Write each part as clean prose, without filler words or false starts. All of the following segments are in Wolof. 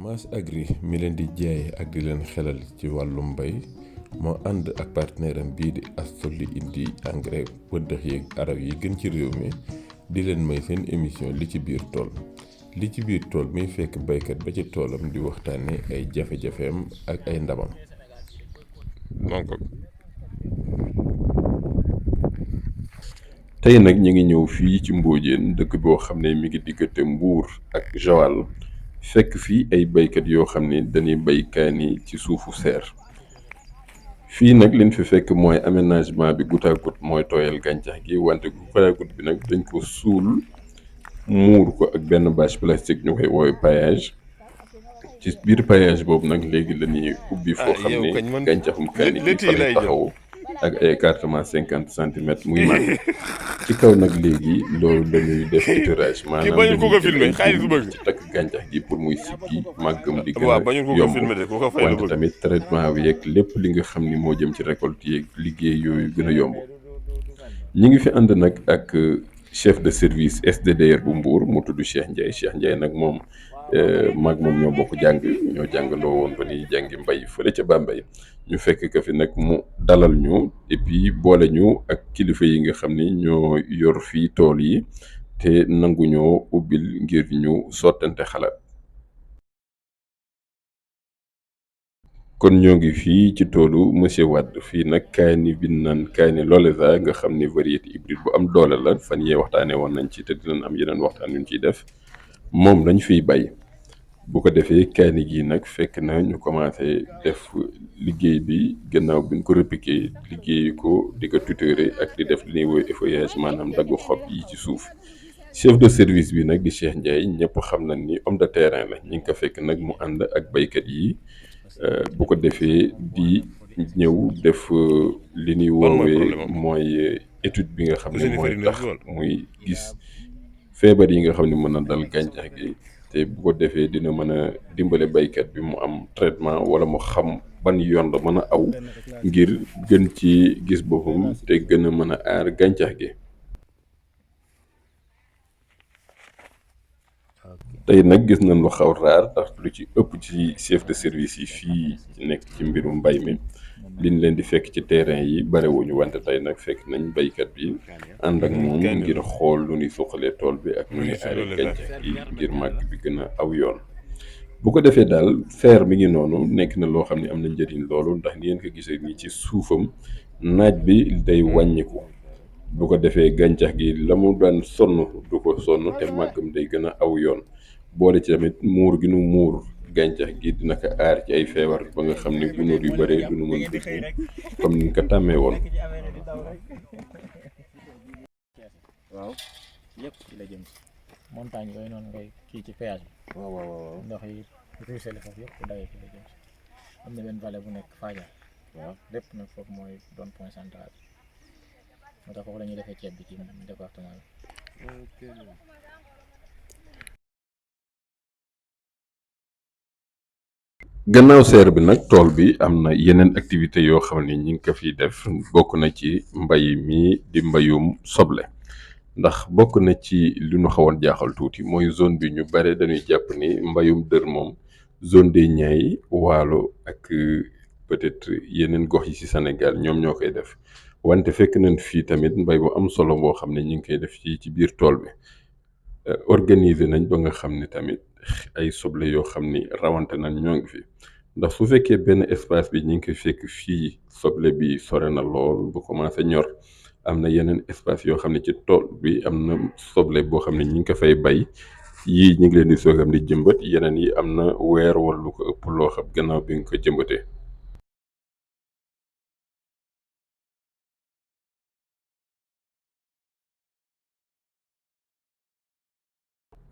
Mass Agri mi leen di jaay ak di leen xelal ci wàllum mbay moo ànd ak partenaire am bii di Astoli indi engrais pëdëx yeeg arab yi gën ci réew mi di leen may seen émission li ci biir tool li ci biir tool miy fekk baykat ba ci toolam di waxtaane ay jafe-jafeem ak ay ndamam. donc tey nag ñu ngi ñëw fii ci Mbodiène dëkk boo xam ne mi ngi diggante Mbour ak Joal fekk fii ay baykat yoo xam ne dañuy bay kaani ci suufu seer. fii nag liñ fi fekk mooy aménagement bi goutte à goutte mooy tooyal gàncax gi, wante goutte à goutte bi nag dañ ko suul muur ko ak benn bâche plastique ñu koy woowee paillage. ci biir paillage boobu nag léegi la ñuy ubbi foo xam ne gàncaxum kaani bi fa lay taxaw ak ay écartement 50 centimètres muy màgg. ci kaw nag léegi loolu la ñuy def étirage maanaam dañuy ci takk gàncax gi pour muy sikki màggam di gën a yomb wante tamit traitement bi yeeg lépp li nga xam ni moo jëm ci récolte yeeg liggéey yooyu gën a yomb. ñi ngi fi ànd nag ak chef de service SDDR bu Mbour mu tudd Cheikh Ndiaye nag moom maag moom ñoo bokk ñoo jàngandoo woon ba ni jàngi mbay fële ca Bambey ñu fekk ka fi nag mu dalal ñu et puis boole ñu ak kilifa yi nga xam ni ñoo yor fii tool yi te nangu ñoo ubbil ngir ñu sottante xalaat. kon ñoo ngi fii ci toolu monsieur Wade fii nag kaani bi naan kaani Loleza nga xam ni variété hybride bu am doole la fan yee waxtaanee woon nañ ci te dinañ am yeneen waxtaan yuñ ciy def moom lañ fiy bay. bu ko defee kaani gi nag fekk na ñu commencé def liggéey bi gannaaw bi ñu ko repiqué liggéey ko di ko tuteuré ak di def li ñuy woowee effeuillage maanaam daggu xob yi ci suuf. chef de service bi nag di Cheikh Ndiaye ñëpp xam nañ ni homme de terrain la ñu ngi ko fekk nag mu ànd ak baykat yi bu ko defee di ñëw def li ñuy woowee mooy étude bi nga xam ne mooy tax muy gis feebar yi nga xam ne mën na dal gàncax gi. te bu ko defee dina mën a dimbale baykat bi mu am traitement wala mu xam ban yoon la mën a aw ngir gën ci gis boppam te gën a mën a aar gàncax gi. tey nag gis nañ lu xaw raar ndax lu ci ëpp ci chef de service yi fii nekk ci mbirum mbay mi liñ leen di fekk ci terrain yi barewuñu wante tey nag fekk nañ baykat bi ànd ak moom ngir xool lu ñuy suqalee tool bi ak nu ñuy aaree gàncax gi ngir màgg bi gën a aw yoon. bu ko defee daal feer mi ngi noonu nekk na loo xam ne am na njëriñ loolu ndax ni ngeen ko gisee nii ci suufam naaj bi day wàññiku bu ko defee gàncax gi la mu daan sonn du ko sonn te màggam day gën a aw yoon boole ci tamit muur gi nu muur gàncax gi dina ko aar ci ay feebar ba nga xam ne gunóor yu bëree du nu mën dugg comme ni nga ko tàmmee woon. waaw yëpp ci la jëm montagne yooyu noonu ngay kii ci péage bi. waaw ndox yi ruisseau foofu yëpp dawee ci la jëm am na benn vallée bu nekk Fadial. waaw lépp nag foofu mooy doon point central moo tax foofu la ñuy defee ceeb bi ci département bi. gannaaw seer bi nag tool bi am na yeneen activité yoo xam ne ñi ngi ko fiy def bokk na ci mbay mi di mbayum soble ndax bokk na ci li ñu xawoon jaaxal tuuti mooy zone bi ñu bare dañuy jàpp ni mbayum dër moom zone des Niayes Waalo ak peut-être yeneen gox yi ci Sénégal ñoom ñoo koy def wante fekk nañ fii tamit mbay bu am solo boo xam ne ñi ngi koy def ci biir tool bi. organiser nañ ba nga xam ni tamit ay soble yoo xam ni rawante nañ ñoo ngi fi ndax su fekkee benn espace bi ñu ngi koy fekk fii soble bi sore na lool bu commencé ñor am na yeneen espace yoo xam ne ci tool bi am na soble boo xam ne ñu ngi ko fay bay yii ñu ngi leen di soogam di jëmbat yeneen yi am na weer wala lu ko ëpp loo xam gannaaw bi nga ko jëmbatee.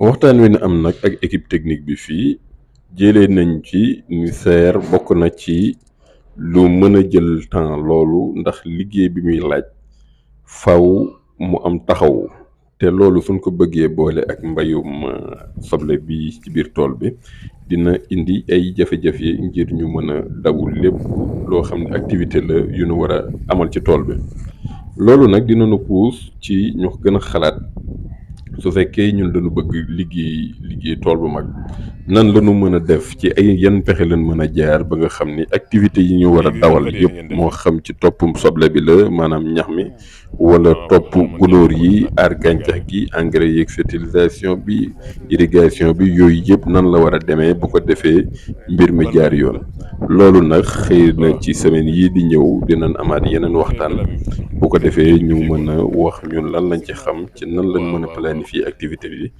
waxtaan wi na am nag ak équipe technique bi fii jëlee nañ ci ni seer bokk na ci lu mën a jël temps loolu ndax liggéey bi muy laaj faw mu am taxaw te loolu suñ ko bëggee boole ak mbayum soble bi ci biir tool bi dina indi ay jafe-jafe ngir ñu mën a dawul lépp loo xam ne activité la yu nu war a amal ci tool bi loolu nag dina nu puus ci ñu gën a xalaat su fekkee ñun dañu bëgg liggéey tool bu mag nan la ñu mën a def ci ay yan pexe lañ mën a jaar ba nga xam ni activités yi ñu war a dawal yëpp moo xam ci toppum soble bi la maanaam ñax mi wala topp gunóor yi aar gàncax gi engrais yeeg fertilisation bi irrigation bi yooyu yëpp nan la war a demee bu ko defee mbir mi jaar yoon loolu nag xëy na ci semaine yii di ñëw dinañ amaat yeneen waxtaan bu ko defee ñu mën a wax ñun lan lañ ci xam ci nan lañ mën a planifier activité bi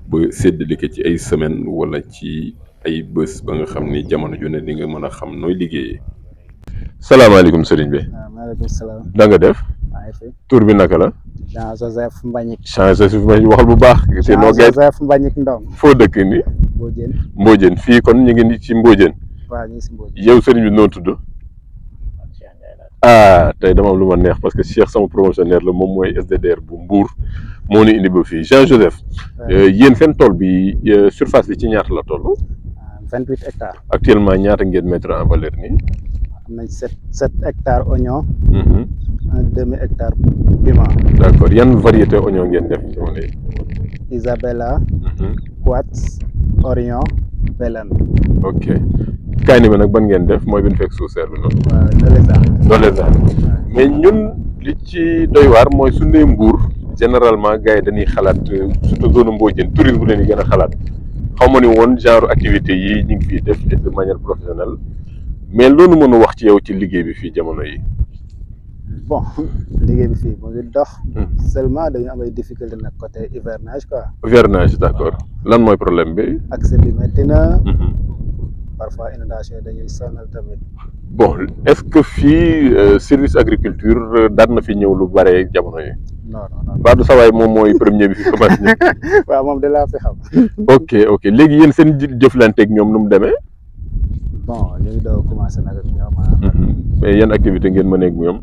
ba séddale ko ci ay semaine wala ci ay bés ba nga xam ni jamono ju ne di nga mën a xam nooy liggéeyee. salaamaaleykum sëriñ bi. waaw maaleykum salaam. da nga def. maa ngi fi. tur bi naka la. Jean Joseph Mbagnick. Jean Joseph Mbagnick waxal bu baax. Jean Joseph Mbagnick Ndong. foo dëkk ni Mbodiène. Mbodiène fii kon ñu ngi ni ci Mbodiène. waaw ñu ngi si Mbodiène. yow sëriñ bi noo tudd. ah tey dama am lu ma neex parce que Cheikh sama promotionnaire la moom mooy SDDR bu Mbour moo ñu indi ba fii Jean Joseph. yéen seen tool bi surface bi ci ñaata la toll. 28 hectares. actuellement ñaata ngeen mettre en valeur nii. am nañ 7 hectares oignon. un demi-hectare piment. d' accord yan variété oignon ngeen def jamono yi. Isabella. Quats. Orion. Belen. ok kaani bi nag ban ngeen def mooy bi ñu fekk suuf serre bi noonu. waaw Doleza. mais ñun li ci doy waar mooy su nee Mbour généralement gars yi dañuy xalaat surtout zone Mbodiène tourisme bu leen di gën a xalaat xaw ma ni woon genre activité yi ñu ngi fiy def de manière professionnelle mais loolu mën a wax ci yow ci liggéey bi fii jamono yi. bon liggéey bi fii mu ngi dox. seulement dañu am ay difficulté nag côté hivernage quoi. hivernage d' accord lan mooy problème bi. accès bi métti na. parfois inondation yi dañuy sonal tamit. bon est ce que fii service agriculture daan na fi ñëw lu bare jamono yi. non non. Badou Sawaay moom mooy premier bi fi commencé ñëw. waaw moom de laa fi xam. ok léegi yéen seen jëflanteeg ñoom nu mu demee. bon ñu ngi doon commencé nag ak ñoom. mais yan activité ngeen mëneeg ñoom.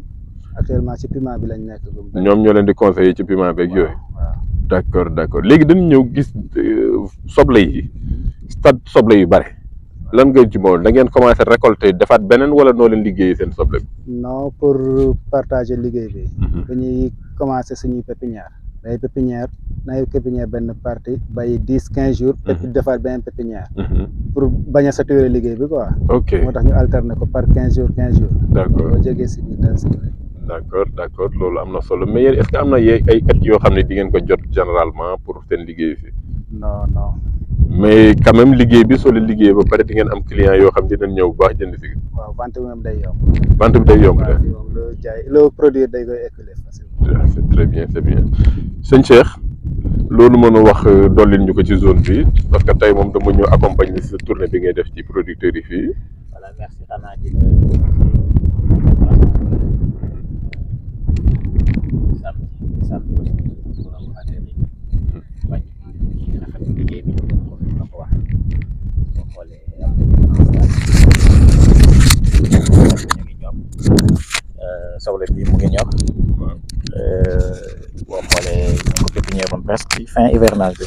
actuellement ci piment bi lañ nekk. ñoom ñoo leen di conseiller ci piment beeg yooyu. waaw d' accord léegi dañu ñëw gis soble yi stade soble yu bare lan nga ci moom da ngeen commencé récolter defaat beneen wala noo leen liggéeyee seen soble bi. non pour partager liggéey bi. dañuy commencé suñuy pépinière. day pépinière benn partie bàyyi 10-15 jours. defaat beneen pépinière. pour bañ a saturer liggéey bi quoi. ok moo tax ñu alterner ko par 15 jours. d' accord boo jógee si biir daal si biir. d' accord loolu am na solo mais yéen est ce que am na ay at yoo xam ne di ngeen ko jot généralement pour seen liggéey fi. non. mais quand même liggéey bi soo leen liggéey ba pare di ngeen am client yoo xam dinañ ñëw bu baax jënd si. waaw vente bi moom day yomb. vente bi day yomb de. moom loo jaay loo produire day koy écoulé facilement. c' est très bien c' est bien sëñ Cheikh loolu mën a wax dollil ñu ko ci zone bi parce que tey moom dama ñëw accompagner si sa tournée bi ngay def ci producteurs yi fii. voilà merci xanaa di sant aussi borom affaire yi bañ rafetlu liggéey bi comme ni ma ko waxee boo xoolee am na ñu ngi ñor soble bi mu ngi ñor boo xoolee ñu ko pépinière woon presque ci fin hivernage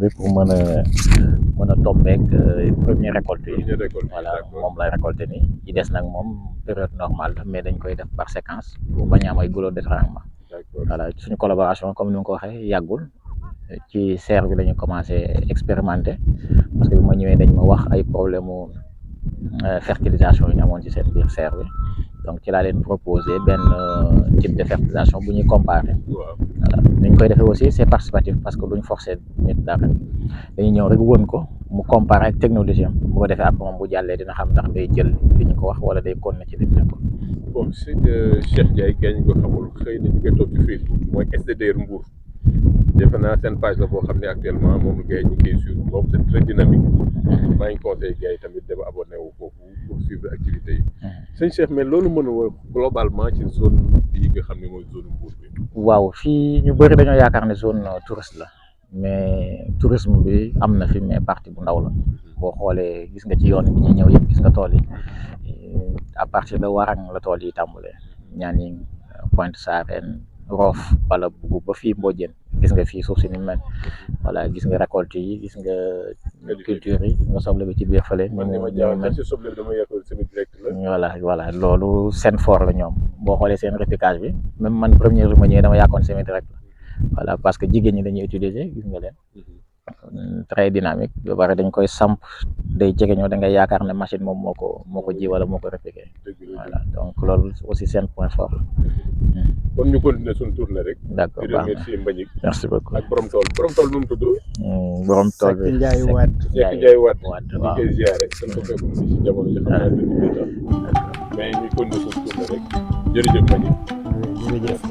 bi pour mën a tombeek première récolte yi voilà moom lay récolté nii yi des nag moom période normale la mais dañ koy def par séquence pour bañ a am ay goulot d'étranglement voilà suñu collaboration comme ni nga ko waxee yàggul ci serre bi la ñu commencé expérimenter parce que bi ma ñëwee dañ ma wax ay problème mu fertilisation yi ñu amoon ci seen biir serre bi donc ci laa leen proposé benn type de fertilisation bu ñuy comparer voilà ni ñu koy defee aussi c'est participatif parce que duñ forcer nit dara dañuy ñëw rek wën ko mu comparer ak technologie am bu ko defee après moom bu jàllee dina xam ndax day jël li ñu ko wax wala day continuer ci li ñu ko. bon si Cheikh Ndiaye gaañ ko xamul xëy na ñu koy toog ci Facebook mooy SDDR Mbour defe naa seen page la boo xam ne actuellement moom gars yi ñu koy suivre boobu c'est très dynamique maa ngi conseillé gars yi tamit dem abonné wu foofu pour suivre activités yi. sëñ Cheikh mais loolu mën a wax globalement ci zone bii nga xam ne mooy zone Mbour bi. waaw fii ñu bëri dañoo yaakaar ne zone touriste la mais tourisme bi am na fi mais partie bu ndaw la boo xoolee gis nga ci yoon bi ñuy ñëw yëpp gis nga tool yi à partir de Warang la tool yi tàmbalee Nianing Pointe Sarène Rof wala Bougou ba fii Mbodiène gis nga fii suuf si ni mel voilà gis nga récolte yi gis nga culture yi gis nga soble bi ci biir fële. man ni ma jaaxal ci soble dama yaakaar semi direct la. voilà loolu seen fort la ñoom boo xoolee seen repiquage bi même man première jour ma ñëwee dama yàkkoon semi direct la voilà parce que jigéen ñi dañuy utiliser gis nga leen très dynamique ba pare dañ koy samp day jege ñoo da ngay yaakaar ne machine moom moo ko ji wala moo ko répliqué voilà donc loolu aussi seen point fort la. kon ñu continuer suñu tournée rek. d'accord di baax na remercier Mbagnick merci beaucoup ak borom tool nu mu tudd. borom tool bi Seck Ndiaye Wade. Seck Ndiaye Wade ñu waaw koy ziare dañ ko fekk ci jamono ji xam naa ne mais ñu continuer suñu tournée rek jërëjëf Mbagnick. jërëjëf.